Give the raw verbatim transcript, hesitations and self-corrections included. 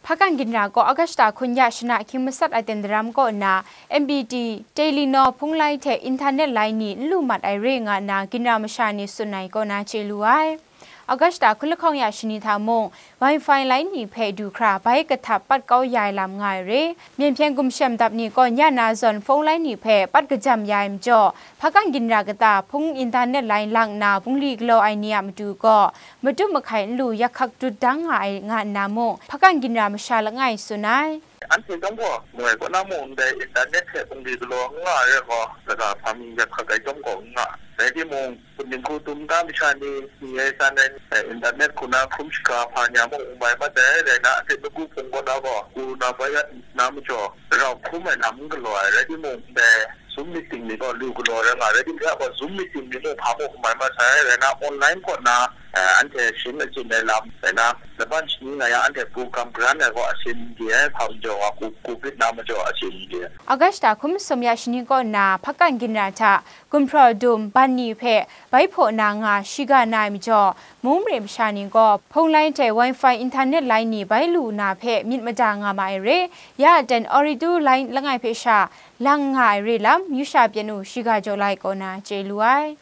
Hpakan ginra kaw August hta hkun ya shana hkying masat ai ten daram kaw nna, M B T, Telenor hpung lai hte internet lai ni n lu mat ai re nga nna ginra masha ni tsun ai kaw na chye lu ai. August hta hkun lahkawng ya shani hta mung, Wi-Fi lai ni hpe du hkra bai kahtap pat kau ya ai lam nga ai re. Myen hpyen gumshem dap ni kaw ya na zawn phone lai ni hpe pat kajam ya ai majaw, hpakan ginra kata hpung internet lai lang nna bungli galaw ai ni a matu gaw, matu mahkai n lu yak hkak dut dang nga ai nga nna mung, hpakan ginra masha langai tsun ai. Anhte chyawm gaw, moi kaw na mung ndai internet hte bungli galaw n nga ai rai gaw, lata hpa mi yak hkak ai chyawm gaw n nga. Rai timung, hpun dinghku tum ta masha ni, ni ai san ai, eh, internet hku na hkrum shaga hpa ni a mung n mai mat ai, rai na, anhte nawku hpung kaw na gaw, corona virus na majaw, rau hkrum ai lam n galaw ai, rai timung, ndai Zoom meeting ni gaw lu galaw rai nga, rai timung, ya gaw Zoom meeting ni mung hpa mung n mai mat sai, rai na, online kaw na, eh, anhte shin achyin ai lam, rai na, laban shani nga yang anhte program grant ai gaw a shin n di ai, hpa majaw nga, ko-, covid na majaw a shin n di ai. August hta hkun masum ya shani kaw nna, hpakan ginra hta, gumhpraw dum, ban ni hpe bai hpaw na nga shiga na ai majaw, mung mare masha ni gaw, hpung lai hte Wi-Fi internet lai ni bai lu na hpe myit mada nga ma ai re, ya aten Ooredoo lai langai hpe sha lang nga ai re lam, yu sha pyan u shiga jaw lai kaw na chye lu ai.